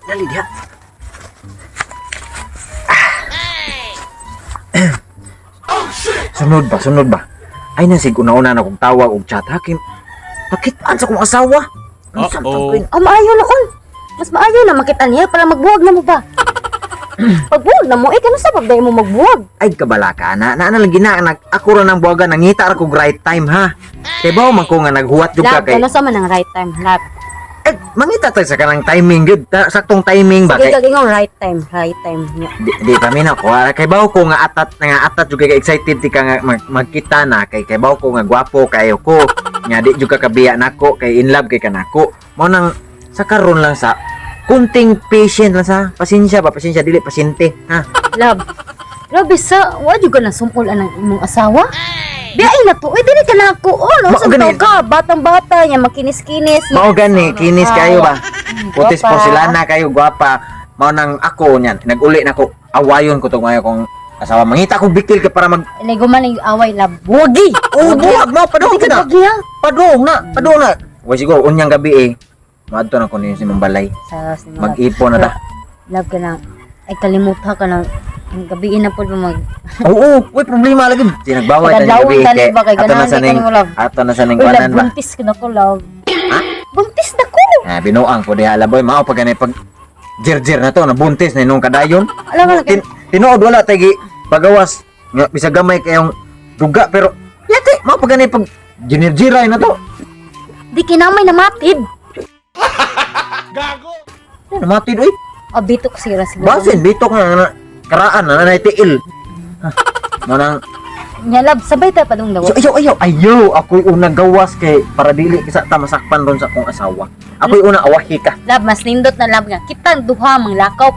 Dali diha. Sunod ba, sunod ba? Ay na sig una-una na kong tawag og chat hakim. Pakitaan sa kong asawa. Ang samtang ko yun. Oh, maayo noon. Mas maayo na makita niya para magbuwag na mo ba. Pagbuwag na mo, eh, kano sa pagday mo magbuwag? Ay kabala ka na. Na na lagi na nag ako ra nang buwagan, nangita ra kog right time ha. Kay bawo man ko nga naghuwat jud ka Love, kay. kano sa man ang right time, love? Eh, mangita tayo sa kanang timing gud. Saktong timing ba Sige, kay gagawin right time, right time niya. di pa minaw ko ah. Kay bawo ko nga atat jud kay excited ti ka nga magkita na kay kay bawo ko nga gwapo kayo ko nga di jud ka kabiya nako kay in love kay kanako mo nang sa karon lang sa kunting patient lang sa pasensya ba, pasensya dili pasyente ha. Love, grabe sa, wa jud ka na sumpol anang imong asawa? Biyain na to, eh, dili ka na ako, oh, no, Mao sa gani. ka, batang-bata niya, makinis-kinis. Mao gani kinis kayo ba, putis Gwapa. porselana kayo gwapa. Mao nang ako niyan naguli na ko awayon ko tong ayo kong asawa, mangita ko bikil ka para mag Inay guman yung away, love. Buwagi! Oh, buwag mo padung Di ka na. ka buwagi, ha? Padung na, padung na. Wa siguro unyang gabi eh. Maadto na ko niyo si Mambalay. Sa si mga Mag-ipon na ta. Love ka na. Ay, kalimutan ka na. Ang gabiin na po ba mag Oo, uy problema lagi. Sinagbaway ta Kadlawon gabi ta ni ba kay ato na ganahan sa di ka ning nimo, love. Ato na sa ning Uy, love, kuanan ba. buntis ka na ko, love. Ha? Buntis na ko! Ah, binuang po diha laboy mao pag gani pag jirjir na to nabuntis na nung kadayon. Alam mo, Tinuod wala tay gi pagawas nga bisag gamay kayong duga pero yati mao pag gani pag jinirjiray na to. Di kinamay na matid. Namatid oy. Oh, bitok sira siguro. Basin bitok na, na karaan na nanay tiil. Ha, Mao nang Nya, love, sabay tayo padung daw. Ayaw, ayaw, ayaw. Ako'y unang gawas kay para dili kisa ta masakpan ron sa akong asawa. Ako'y una awahi ka. Love, mas nindot na love nga. Kitang duha mang lakaw.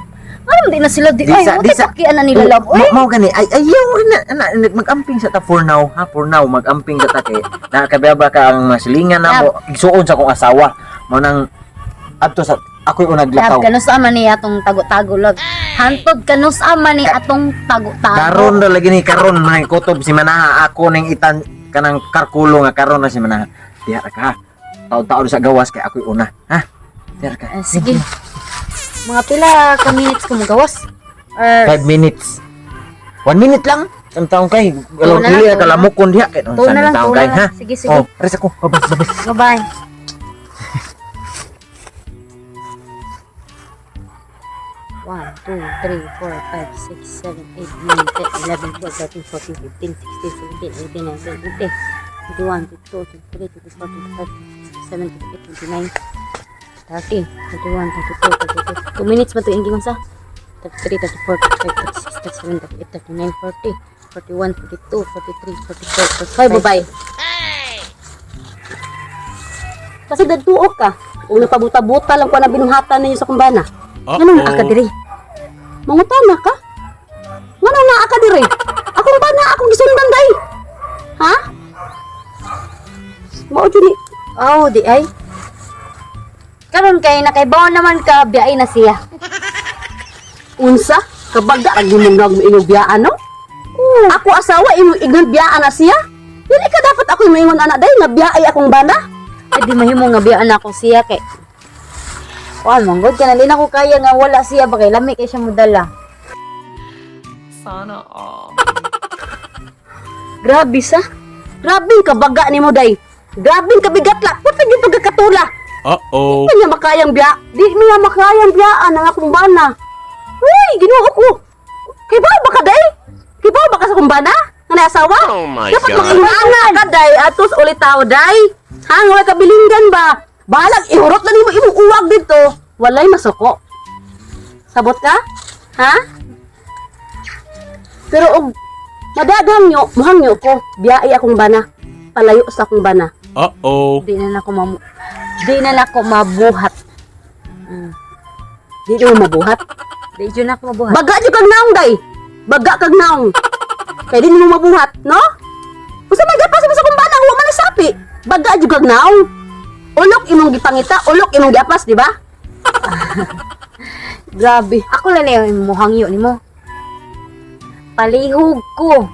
Ano di na sila di Di ay, sa- di di sa- sa pakian na nila love. Uy, Mao gani ay ayaw na, na, na, mag-amping sa ta for now ha, for now mag-amping sa ta kay nakakababa ka ang masilingan na mo igsuon sa akong asawa. Mao nang adto sa ako'y unang love, lakaw. kanus ama ni atong tago-tago, love. Hantod kanus ama ni atong tago-tago. Karon ra lagi ni karon man kutob si Manaha ako ning itan kanang karkulo nga karon na si Manaha. Diha ra ka ha. Taon-taon sa gawas kay ako'y una ha. Diha ra ka. Ah, sige. Mga pila ka minutes ko magawas? Or 5 minutes. 1 minute lang. Ang taong kay, Tuo na lang, dili tuo na kalamukon diha kay Tuo na lang, taong tuo kay na ha. lang. Sige, sige. Oh, rest ako. Bye bye. Bye. Bye-bye. One, two, three, four, five, six, seven, eight, nine, 10, 11, 12, 13, 14, 15, 16, 17, 18, 19, 20, 21, 22, 23, 24, 25, 27, 28, 29, 30, 31, 32, 33. 2 minutes ba ito yung gingon sa? 33, 34, 35, 36, 37, 38, 39, 40, 41, 42, 43, 44, 45. Bye-bye. Kasi dagtuok ka. Ug napabuta-buta lang ko na binuhatan ninyo sa kumbana. Nganong naa ka diri? Mangutana ka? Nganong naa ka diri? Akong bana, akong gisundan day. Ha? Mao jud ni. Oh, di ay. Karon kay nakaibaw naman ka, biyay na siya. Unsa? Kabaga ang imong nag imong biyaan no? Ako asawa imong ignon biyaan na siya. Dili ka dapat ako moingon ana day nga biyaay akong bana. Ay, di mahimo nga biyaan ako siya kay. Kuan man gud kana di na ko kaya nga wala siya ba kay lami kay siya modala. Sana all. Grabe sa. Grabe kabaga nimo day. Grabe kabigat la. Puta gyud pagkakatula. Uh-oh. Di niya makayang biya. Di niya makayang biyaan ang akong bana. Uy, Ginoo ko. Kay ba ba ka day? Kay ba ba ka sa akong bana? Nga na asawa? Oh my Dapat God. mag-ingana ka day atos ulit tao day. Ha, nga way kabilinggan ba? Balag ihurot na nimo imong uwag dito. Walay masuko. Sabot ka? Ha? Pero og madaghang nyo, muhang nyo ko, biyai akong bana. Palayo sa akong bana. Uh-oh. Di na nako mabuhat. Di nyo mabuhat. Di jud nako mabuhat. Baga jud kag naong day. Baga kag naong. Kay di nimo mabuhat, no? Usa man gapas mo sa kumbana, wa man sapi. Baga jud kag naong. Ulok imong gipangita, ulok imong giapas, di ba? Grabe. Ako lang na yung muhangyo nimo. Palihog ko.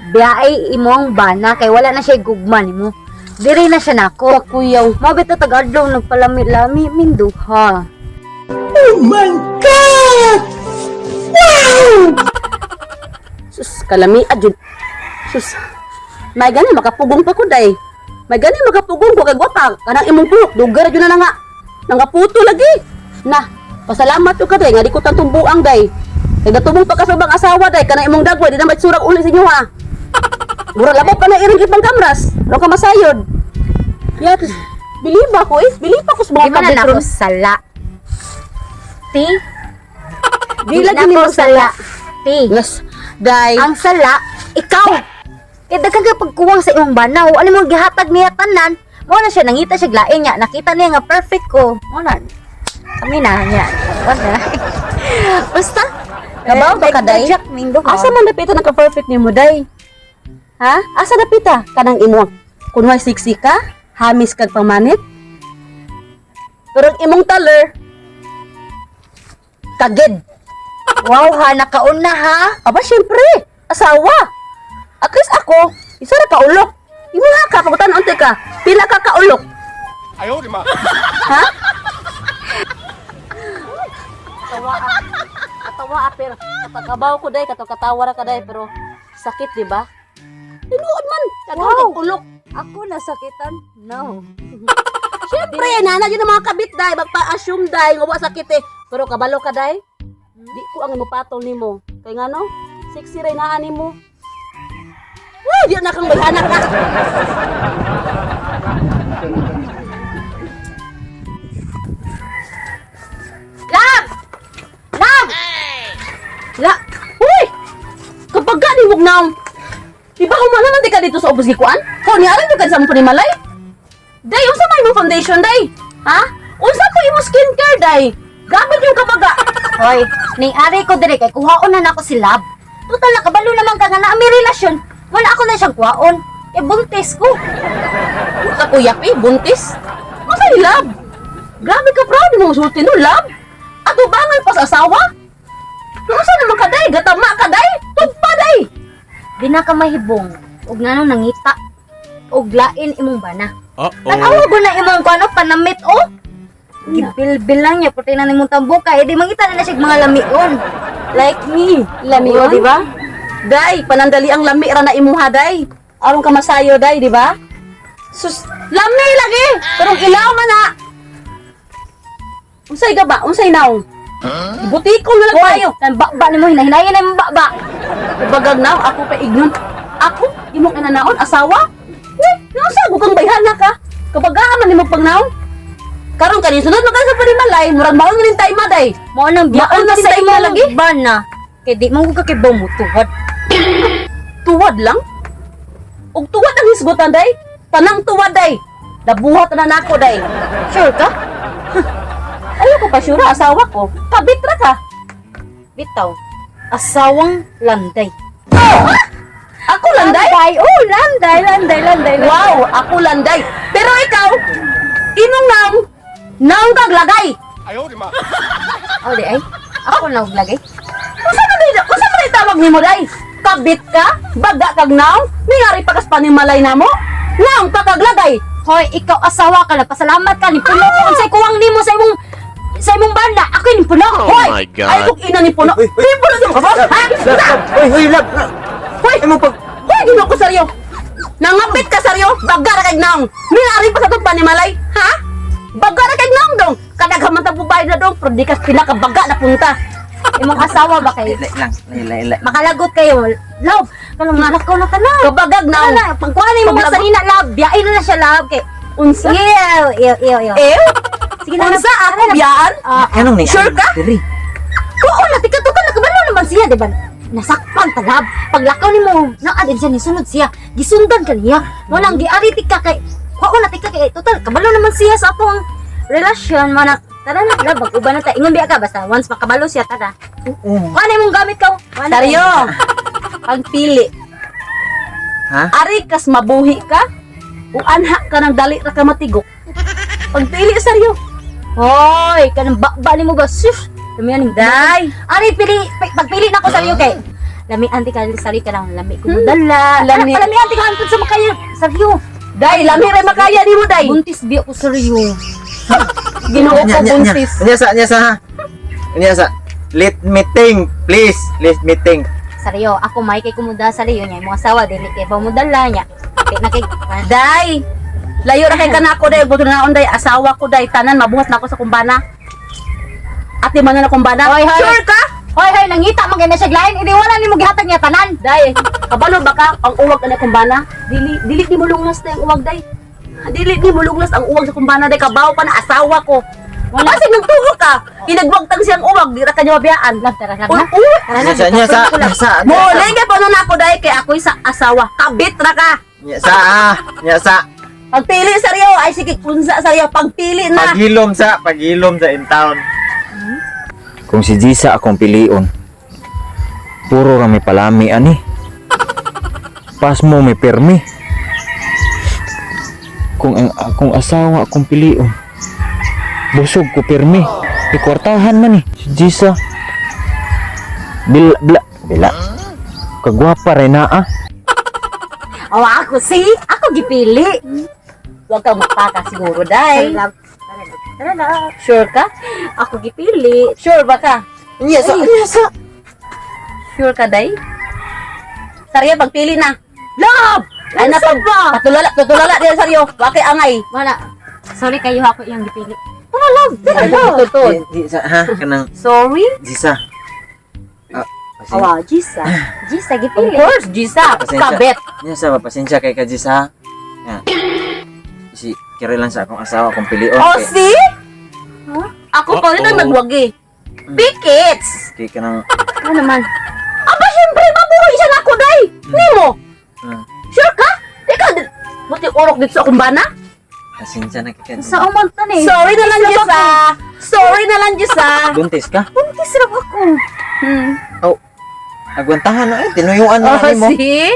Biyay imong bana kay wala na siya gugma nimo. Diri na siya nako. Kuyaw. Mabit na tag-adlaw nagpalami-lami minduha. My God! Wow! Sus, kalami adjud. Sus. May gani makapugong pa ko day. May gani makapugong ko kay gwapa. Kanang imong buhok dugar jud na nga. Nangaputo lagi. Na, pasalamat ko ka day nga di ko tantumbuang day. Kay gatubong pa ka sa ubang asawa day kanang imong dagway di na maitsurag uli sa inyo ha. Mura labaw pa na iring ibang kamras. Ro ka masayod. Ya, believe ako eh. Believe ako sa mga Di man na kabit nako ron. sala. Ti? Di lagi ni nako mo sala. Ti. Yes. Day. Ang sala, ikaw. Kay daghan kay pagkuwang sa imong banaw, ano mong gihatag niya tanan? Mo na siya nangita siya lain niya, nakita niya nga perfect ko. Mo na. Kami na niya. Wala. Basta. Kabaw ba ka, day? Jack Mingo. Asa man dapita naka-perfect nimo day? Ha? Asa dapita kanang imo? Kunway sexy ka, hamis kag pamanit. Pero ang imong taler kagid. Wow ha, nakauna ha. Aba syempre, asawa. At least ako, isa ra ka ulok. Imo nga ka pagutan unti ka. Pila ka kaulok? Ha? Katawa ah. Katawa ah, pero katakabaw ko day, katakawa ra ka day, pero sakit di ba? Tinuod man, kagawin Wow. kag ulok. Ako nasakitan? No. Siyempre, nana yun ang mga kabit day, magpa-assume day, nga wa sakit eh. Pero kabalo ka day, di ko ang mupatol nimo. Kay ngano, sexy ray naa nimo. Uy, di na kang bayhana ka. Love! Love! La, uy! Kapag gani mo naong, di ba humana man di ka dito sa ubos gikuan? Kung ni aran ka sa mong panimalay? Day, unsa may imong foundation day? Ha? Unsa po imong skincare day? Gamit yung kabaga. Hoy, ning ari ko dire kay kuhaon na nako si Love. Total nakabalo naman ka nga naa may relasyon. Wala ako na siyang kuhaon. Eh buntis ko. Ka kuya eh, buntis. Masa ni love? Grabe ka proud mo sulti no love. Atubangan pa sa asawa? Unsa naman ka day? Gatama ka day? Tugpa day. Di na ka mahibong ug nganong nangita og lain imong bana. Uh-oh. Tan-awa ko na imong kuano panamit oh. Gibilbil lang niya puti na nimong tambuka eh di mangita na na siya mga lamion. Like me. Lami Oo, di ba? Day, panandali ang lami ra na imuha day. Aron ka masayo day, di ba? Sus, lami lagi. Pero ang ilaw man na. Unsay ga ba? Unsay naong? Butiko na lang tayo. Tan ba nimo hinahinayan na imong baba. Bagag na ako pa ignon. Ako imong inanaon asawa? Uy, nausa ko kang bayhana ka. Kabagaan man nimo pagnaon. Karon kani sunod man ka sa panimalay, murag maon rin tayo maday. Mao nang Maon biyaon na ka sa sa imo imong lagi? bana. Kay di man ko kakibaw mo tuhod. Tuwad lang. Ug tuwad ang hisgutan day. Tanang tuwad day. Nabuhat na nako day. Sure ka? Ayaw ko pa sure asawa ko. Kabit ra ka. Bitaw. Asawang landay. Ako landay? Landay. Oh, landay, landay, landay. landay. Wow, ako landay. Pero ikaw, imong naong, naong kag lagay. Oh, di ay. Ako na og lagay. Unsa man day, unsa man day tawag nimo day? Kabit ka? Baga kag naong? Ningari pa kas panimalay namo? Naong ka kag lagay. Hoy, ikaw asawa ka na. Pasalamat ka ni puno ko unsay kuwang nimo sa imong banda. Ako ni puno. Oh Hoy, my God. ay kung ina ni puno. Uy, uy. Ni puno sa Love, ha? love, love. Uy, uy, love. Hoy, Ay mo pag hoy, ginoo ko saryo. Nangapit ka saryo, baga ra kag naong. Ningari pa sa itong panimalay, ha? Baga ra kag naong dong. Kadaghan man tag babae na dong, pero di ka pinakabaga na punta. Imong asawa ba kay Lai lang, lai lai lai. makalagot kayo. Love, kanang nalakaw na ka na. Kabagag Ano naong. na, pagkuha na imong Paglagot. sanina love. Biyain na na siya love kay. Unsa? Ew, ew, ew, ew. Eh? Sige na. Unsa ako biyaan? Ah, Anong ni? Sure ka? Diri. Oo, natika to ka nakabalo naman siya, di ba? Nasakpan ta love. Paglakaw nimo, naa din siya nisunod siya. Gisundan ka niya. Walang giari ka kay kuha na tika kay total kabalo naman siya sa atong relasyon mana. Tara na love, mag-uban na ta. Ingon biya ka basta once makabalo siya tara. Oo. Kuha na imong gamit ka. Kuha na. Saryo. Pagpili. Ha? Ari kas mabuhi ka o anha ka ng dali ra ka matigok. Pagpili saryo. Hoy, kanang bakba nimo ba? Sus. Lamian ning Day. Ari pili pagpili na ko sa iyo kay lami anti ka sari ka lang lami ko dala. Lami. Lami lami anti ka hantod sa makaya. Saryo. Day, lami ra makaya nimo day. Buntis biya ko saryo. Ginoo ko Nya, nya, nya. buntis. Nya sa, nya sa ha. Unya sa, let me think, please. Let me think. Saryo, ako may kay kumuda sa liyo niya. Imong asawa dili kay ba mudala niya. Kay na kay Day! Layo ra kay kana ako day, buto na day, asawa ko day, tanan mabuhat na ako sa kumbana. Ate man na kumbana. Hoy, hoy. Sure ka? Hoy, hoy, nangita man gyud na siya lain. Idi wala nimo gihatag niya tanan. Day, kabalo ba ka ang uwag ana kumbana? Dili dili ni mo lunglas na ang uwag day. Dili ni mo lunglas ang uwag sa kumbana day, kabaw pa na asawa ko. Wala kasi nagtuo ka. Kinagwagtang siyang uwag, di ra kanya mabiyaan. Love, tara love Uy, na. uy. Tara na. Nya sa, nya sa, nya sa. Mo lingga pa na ako day kay ako'y sa asawa. Kabit ra ka. Nya sa, ah. Nya sa. Pagpili sa Rio, ay sige kunsa sa Rio, pagpili na. Paghilom sa, paghilom sa in town. Kung si Jisa akong pilion, puro rami palami ani. Pas mo may permi. Kung ang akong asawa akong pilion, busog ko permi. Ikwartahan man ni si Jisa. Bila, bila, bila. Kagwapa rin na ah. Oh, ako si, ako gipili. Huwag kang magpaka siguro, day. Tara, love. Tara, love. Tara, love. Sure ka? Ako gipili. Sure ba ka? Yes, yes. Sure ka, day? Saryo, pagpili na. Love! Ay na, pag, patulala, tutulala diyan, Saryo. Waki angay. Wala. Sorry kayo ako iyang gipili. Tara, love. Tara, love. Tutod. Di, sa, ha, kanang Sorry? Jisa. Ah, pasensya. Awa, Jisa. Jisa Of gipili. course, Jisa. Pasensya. Kabet. Nya sa pasensya kay ka Jisa. Ya. Si kira lang sa akong asawa akong pilion Oh, kay see? Ako pa rin ang nagwagi. Pikits! kay kanang Ano naman? Aba, syempre, mabuhay siya na ako, day. Nimo. Sure ka? Teka, buti urok dito sa akong bana? Pasensya na kay ka. Sa umon ta ni. Sorry na lang, Jisa. Sorry na lang, Jisa. Buntis ka? Buntis ra ako. Oh. Agwantahan na eh tinuyuan na Oh, nimo. see?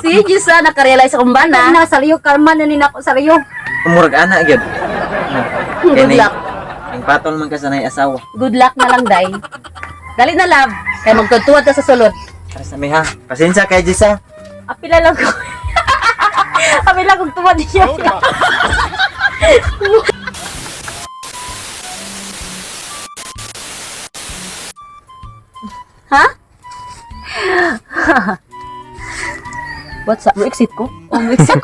See, Jisa, nakarealize akong bana. Na sa liyo kalma na ni nako sa liyo. Murag ana gyud. Good luck. Ning patol man ka sa nay asawa. Good luck na lang, Day. Dali na, love. Kaya magtutuwad ka sa sulod. Para sa mi ha. Pasensya kay Jisa. Apila lang ko. Apila kong tuwad siya. Ha? What's up? Mo-exit ko? Oh, exit.